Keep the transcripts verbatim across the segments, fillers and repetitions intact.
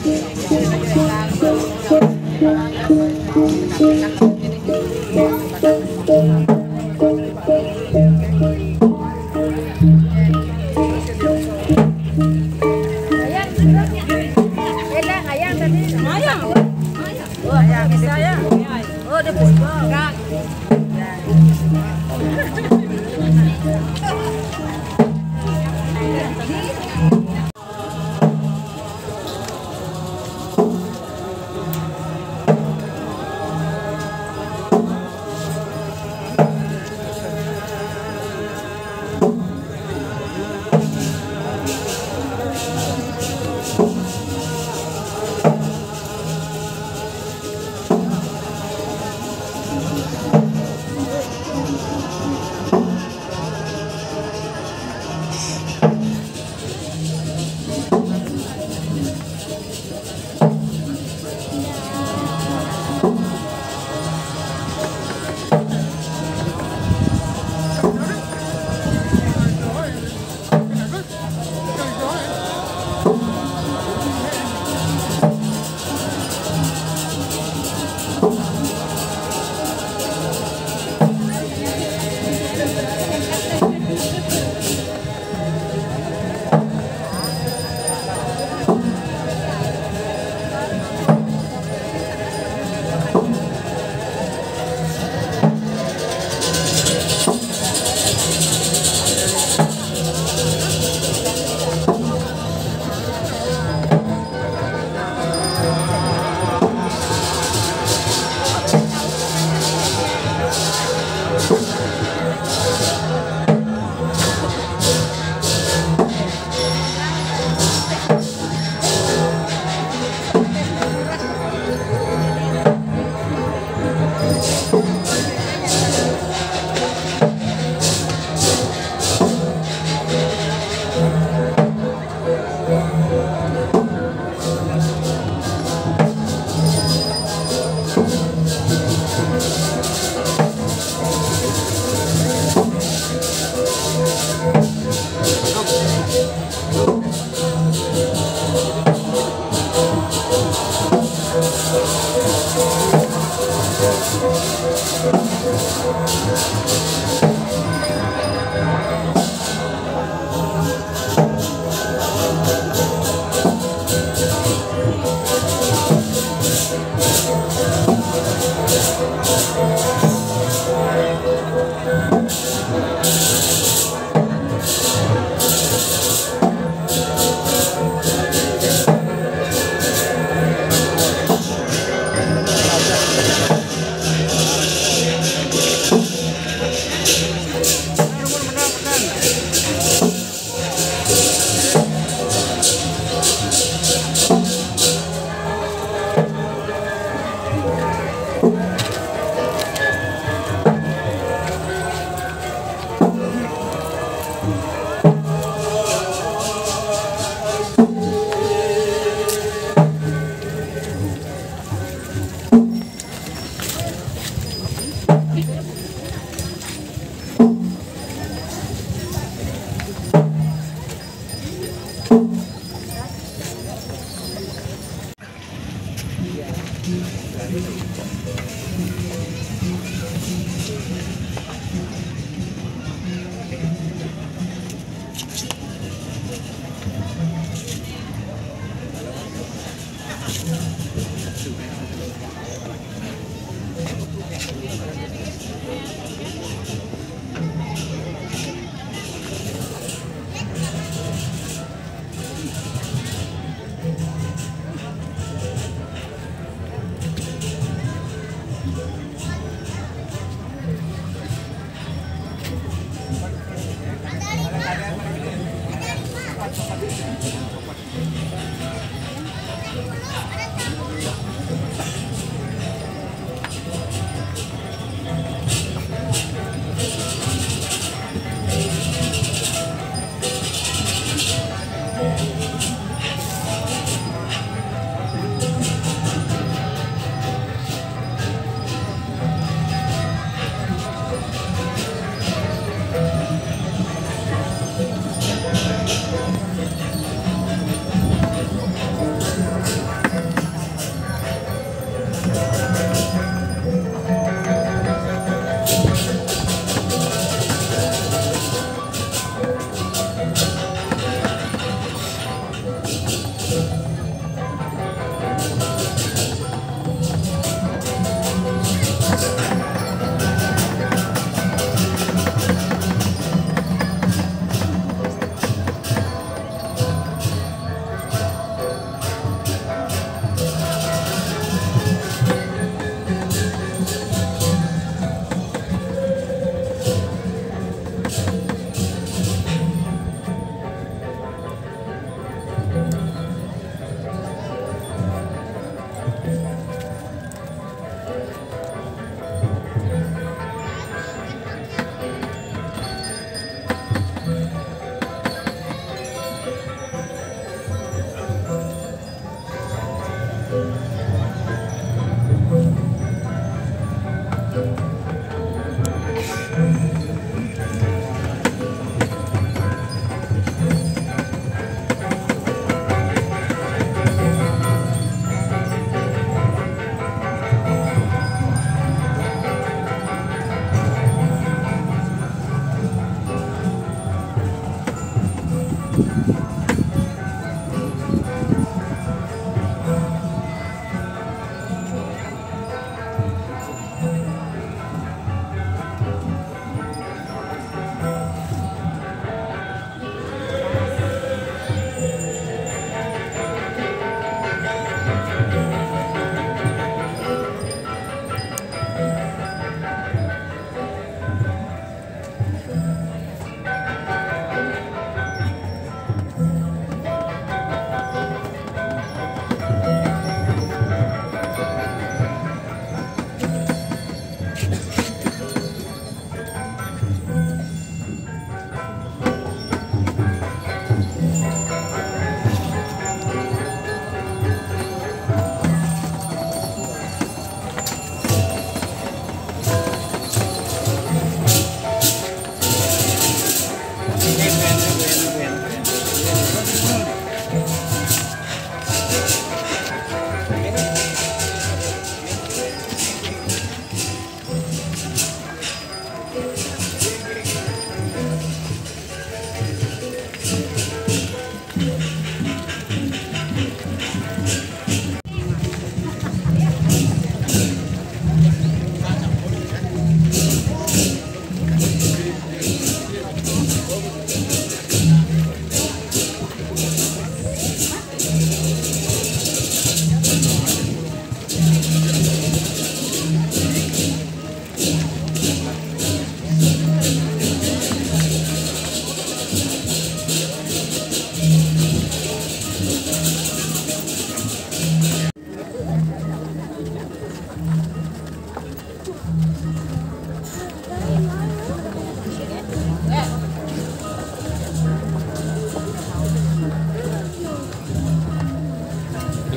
Ayang, ayang tadi. Ayang. Oh, ayang, bisa ya? Oh, udah Facebook.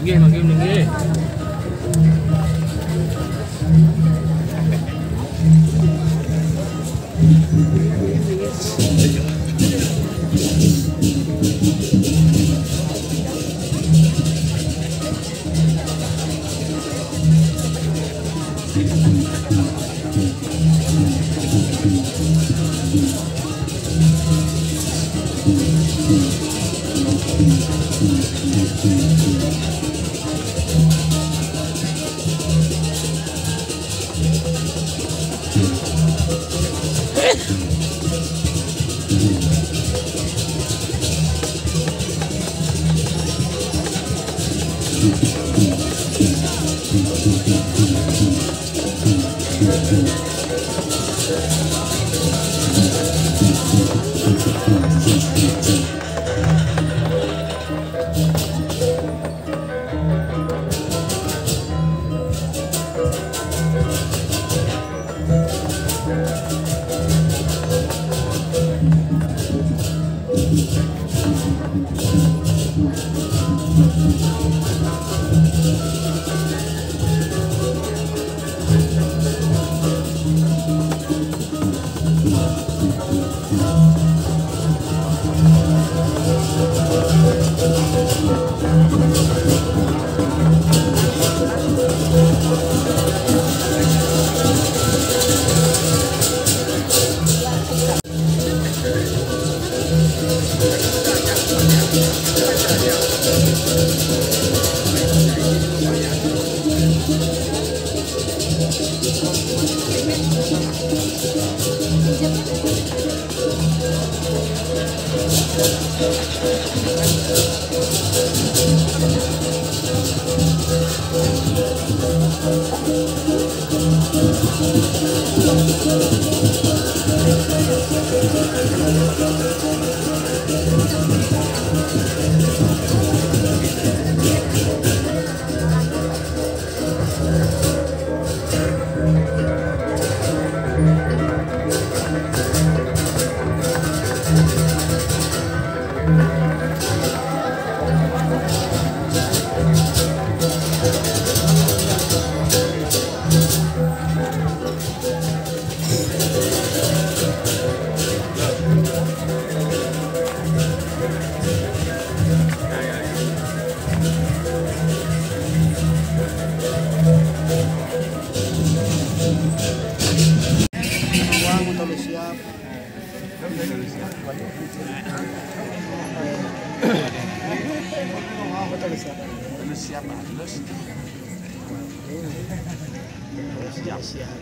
Nggih, mangke, nggih. Uang motor siap. Siap, siap. Siap, siap.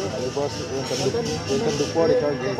Kalau bos, wonten du-, wonten dupo di kau, nggih.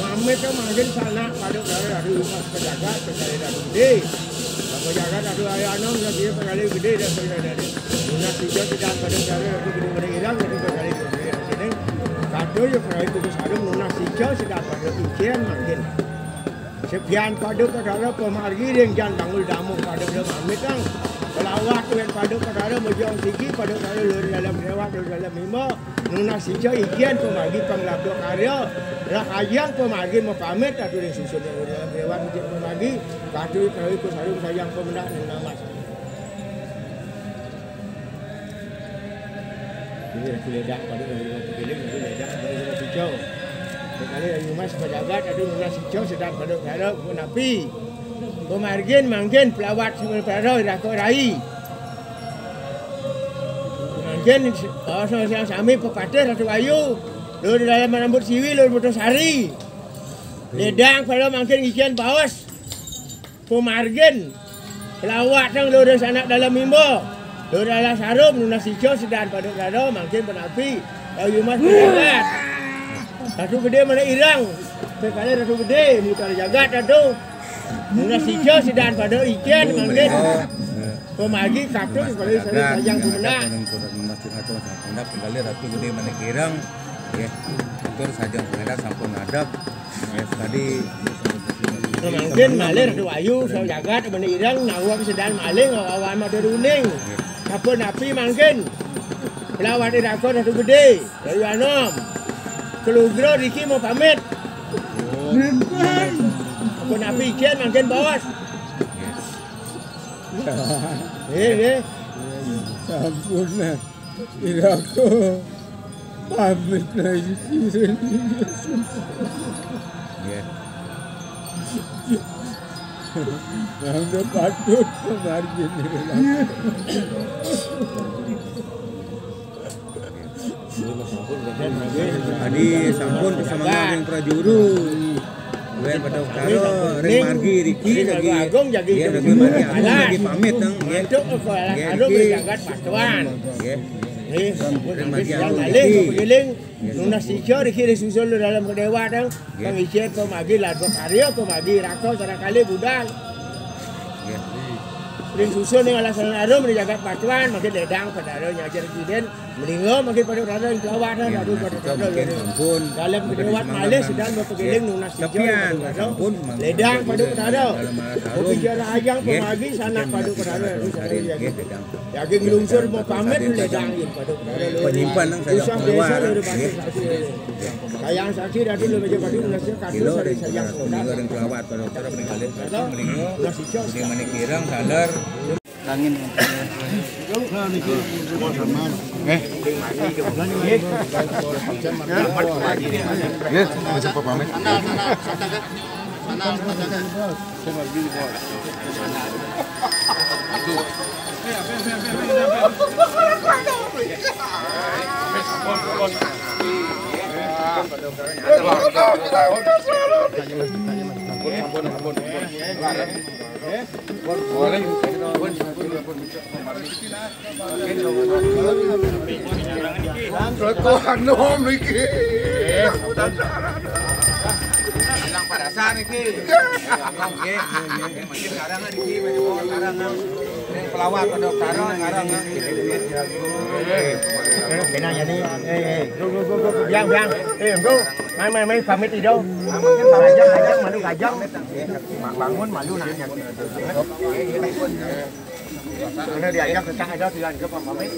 Mamit tu mangkin sanak pada kali dari rumah pejagat, pejagat dari gede. Apa jagat ada ayah enam lagi pegali gede dan pegali dari. Nunas tiga tidak pada kali dari gede pada hilang dari pegali gede sini. Kado ya kalau itu ke sarung nunas tiga sudah pada ijen mangkin. Sekian pada kali pemargi ring jan tanggul damu pada dia mamit kan. Pelawat tuan pada kali mujang sigi pada kali lur dalam lewat lur dalam lima. Nunas sija ijen pemagi panglabda karya, rahajang pemagi mapamit aturing susun ring Dewan Ujung pemagi, kadu kawi kusarung sayang pemendak ning namas. Ini aku ledak pada ring rumah pegiling, aku ledak pada rumah sija. Sekali ayu mas pejagat, aduh nunas sija sedang pada kala pun api. Pemargin mangkin pelawat sementara raka rai. Mangkin, oh, sami, sami pepatih Ratu Ayu. Lur dalam manambut siwi, lur putus hari. Ledang pada mangkin ijen baos. Pemargin. Pelawat nang lur sanak dalam mimba. Lur dalam sarum, nunas sija sedan pada dada, mangkin penapi. Ayu mas pejabat. Ratu Gede mana irang. Pekale Ratu Gede, mutar jagat Ratu. Nunas sija sedan pada ijen mangkin. Pemagi katus kali sari sayang pemenang. Nunas sija katus sandak kali Ratu Gede mana kirang. Nggih. Atur sajeng pengendak sampun ngadeg. Nggih, tadi mangkin malih Ratu Ayu, sajagat mana irang, nawang sedan malih, awan mata runing. Sampun napi mangkin. Pelawat iraga Ratu Gede. Dari anom. Kelugra riki mau pamit. Apa napi ijen mangkin baos? Eh, eh. Sampun, nah. Iraga pamit lagi. Nggih. Nang patut pemargin. Tadi sampun pasamangan ring prajuru. Wen pada utara ring margi riki lagi. Agung jagi. Nggih, lagi margi agung lagi pamit nang. Nggih. Mantuk ke alas agung riki. Jagat patuan. Nggih. Nggih, sampun ring margi agung malih riki. Pegiling. Nggih. Nunas sija riki ring susul dalam kedewa nang. Nggih. Pangijin pemagi ladwa karya pemagi raka sareng kalih budal. Nggih. Ring susul ning alasan arum ring jagat patuan mangkin ledang padara nyajar kiden. Melingga mangkin pada rada ing kelawanan, aduh, pada rada mungkin ing sampun. Dalem kedewat malih sedang bepegiling nunas hijau, sepian, pada rada. Sampun, mangkin ledang pada rada. Kopi jara ajang pemagi sanak pada rada. Nggih, ledang. Daging lungsur mau pamit ledang pada rada. Penyimpan nang saya keluar. Kayang saksi datu lebih cepat nunas kasus dari sayang. Melingga ring kelawat pada rada. Melingga. Nunas hijau. Di mana kirang saler. Angin. Eh. Nggih, nggih, sapa pamit. Reko anom iki. Ilang parasat. Niki. Nggih, nggih, nggih. Sekarang niki, sekarang. Ini pelawak pada sekarang, sekarang. Kena jadi, eh, eh, go, go, go, go, go, biang, biang. Eh, go. Mai, mai, mai, pamit ido. Gajang, gajang, malu gajang. Bangun malu nanya. Mana diajak ke sana, dia tidak pamit.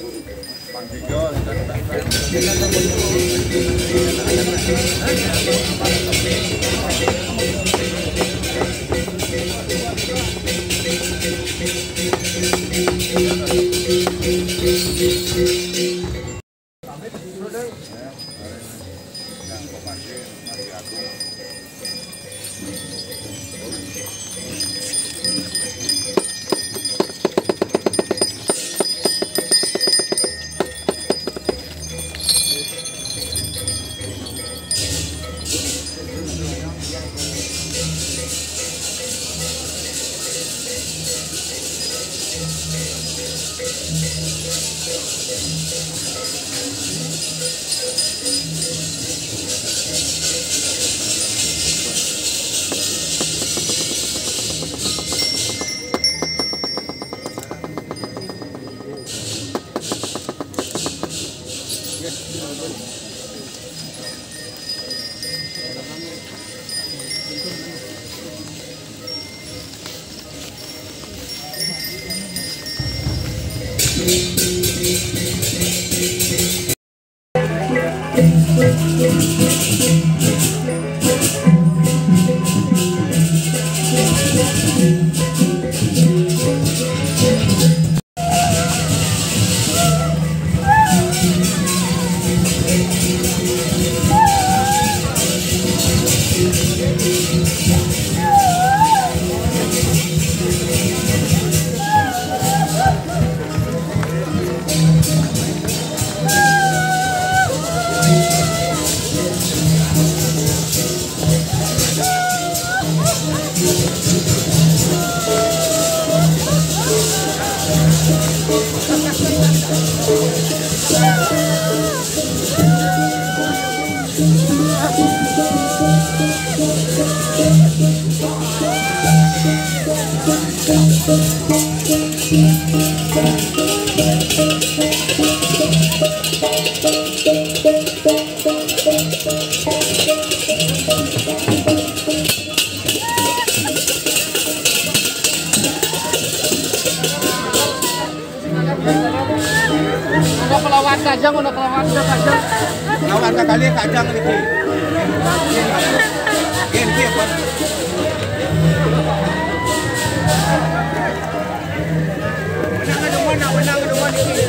Ono pelawak kajang, ono pelawak kajang. Pelawak kali kajang niki. Nggih, nggih, Pak. Menang demen, nak menang demen niki.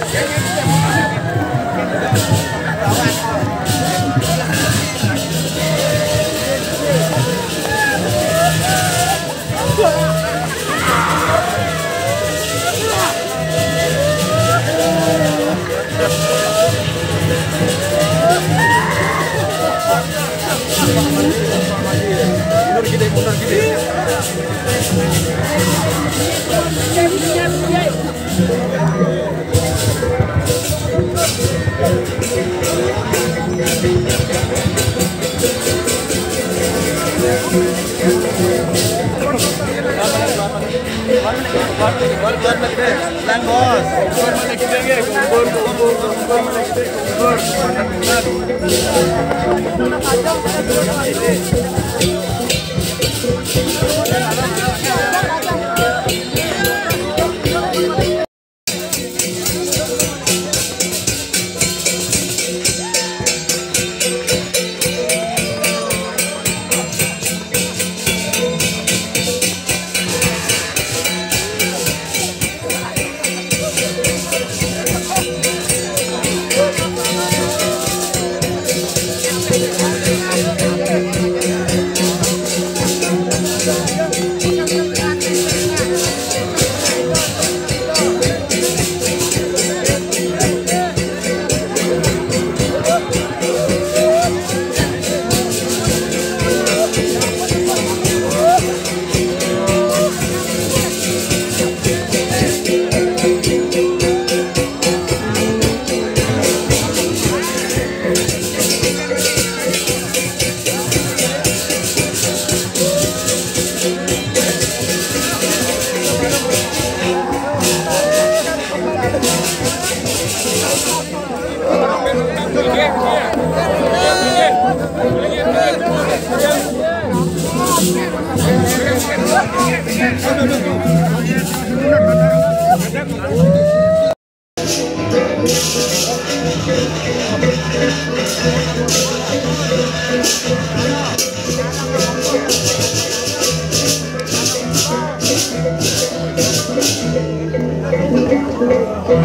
Yang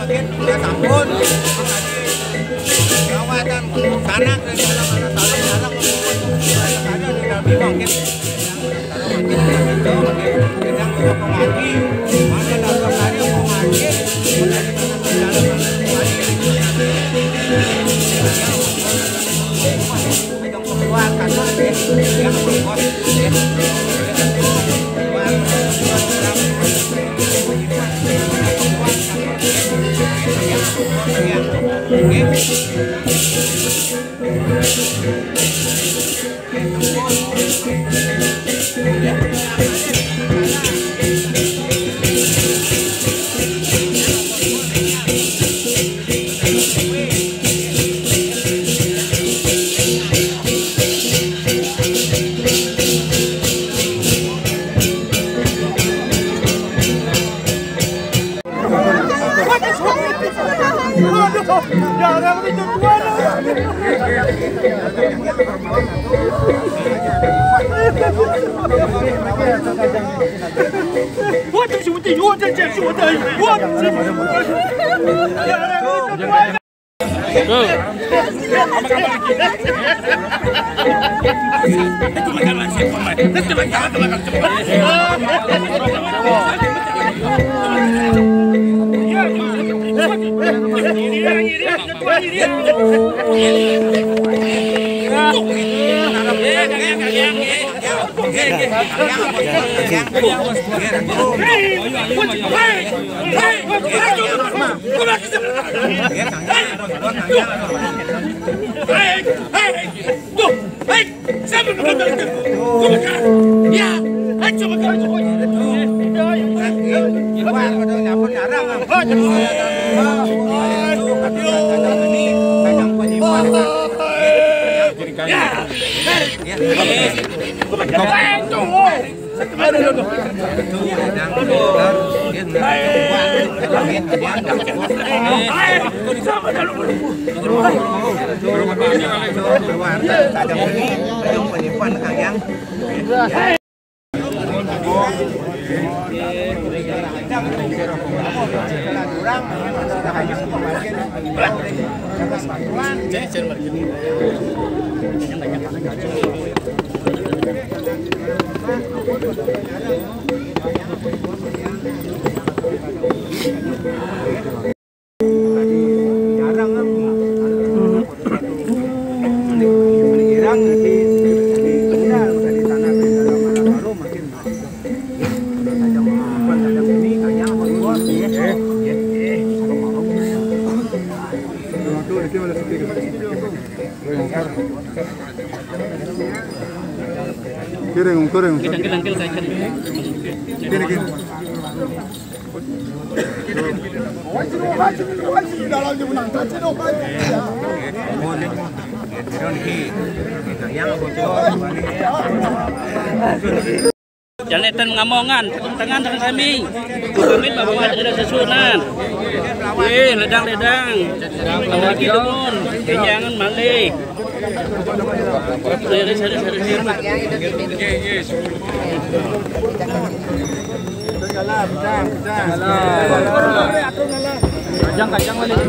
bagian dia sabun. Kawasan sana ke dalam, ada taruh dalam, ada di dalam bingkong, gitu. Kiring, kiring. Kiring, kiring. Jangan letan ngamongan, tangan dengan kami. Kami bawa ada susunan. Eh, ledang-ledang. Lagi demun, jangan malik. Kajang, kajang balik.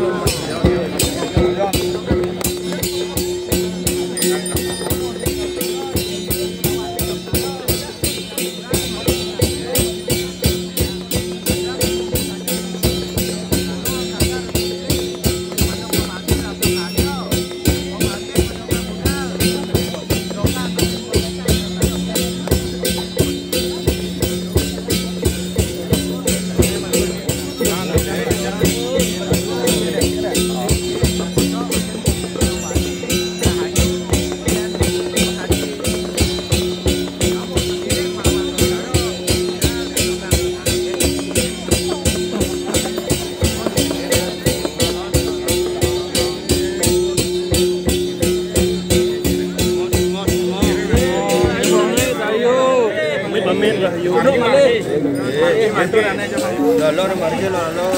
Lalo, lalo.